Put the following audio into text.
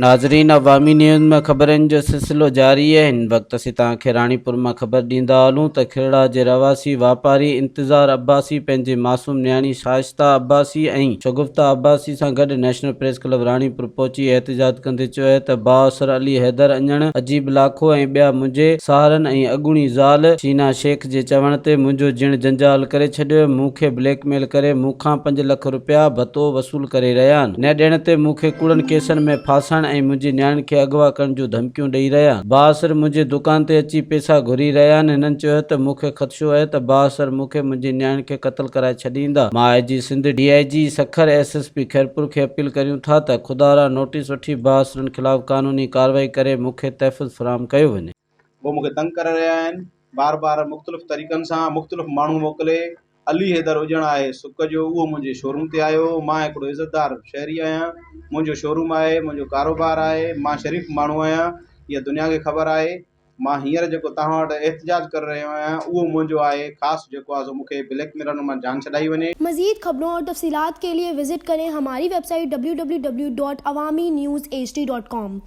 ناظرين عوامي نيوز ۾ خبرن جو سلسلو جاري آهي هن وقت اسين توهان کي راڻيپور مان خبر ڏيندا هلون ته کهڙا جي رهواسي واپاري انتظار عباسي پنهنجي معصوم نياڻي شائسته عباسي ۽ شگفته عباسي سان گڏ نيشنل پريس ڪلب راڻيپور پهچي احتجاج ڪندي چيو آهي ته بااثر علي حيدر اڃڻ، عجيب لاکو ۽ ٻيا منهنجي ساهرن ۽ اڳوڻي زال شينا شيخ جي چوڻ تي منهنجو جيئڻ جنجال ڪري ڇڏيو، مون کي بليڪ ميل ڪري مون کان پنج لک رپيا ڀتو وصول ڪري رهيا آهن، نه ڏيڻ تي مون کي ڪوڙن ڪيسن ۾ ڦاسائڻ ۽ منهنجي نياڻين کي اغوا ڪرڻ جون ڌمڪيون ڏئي رهيا آهن، بااثر منهنجي دڪان تي اچي پيسا گهري رهيا آهن، هنن چيو ته مون کي خدشو آهي ته بااثر مون کي منهنجي نياڻين کي قتل ڪرائي ڇڏيندا، مان I G Sindh, D I G Sukkur, S S P Khairpur کي اپيل ڪريون ٿا ته خدارا نوٽيس وٺي بااثرن خلاف قانوني ڪارروائي ڪري مون کي تحفظ فراهم ڪيو وڃي. هو مون کي تنگ ڪري رهيا آهن بار بار مختلف طريقن سان مختلف ماڻهو موڪلي علي حيدر اجڻ آهي سڪ جو اهو منهنجي شوروم تي آيو هو مان هڪڙو عزتدار شهري آهيان منهنجو شوروم آهي منهنجو ڪاروبار آهي مان شريف ماڻهو آهيان اها دنيا کي خبر آهي مان هينئر جيڪو توهان وٽ احتجاج ڪري رهيو آهيان اهو منهنجو آهي خاص جيڪو آهي سو مون کي بليڪ ميلرن مان جان ڇڏائي وڃي. مزيد خبرون اور تفصيلات کے لئے وزٽ کریں ہماری web site W W W dot Awami news H D dot com.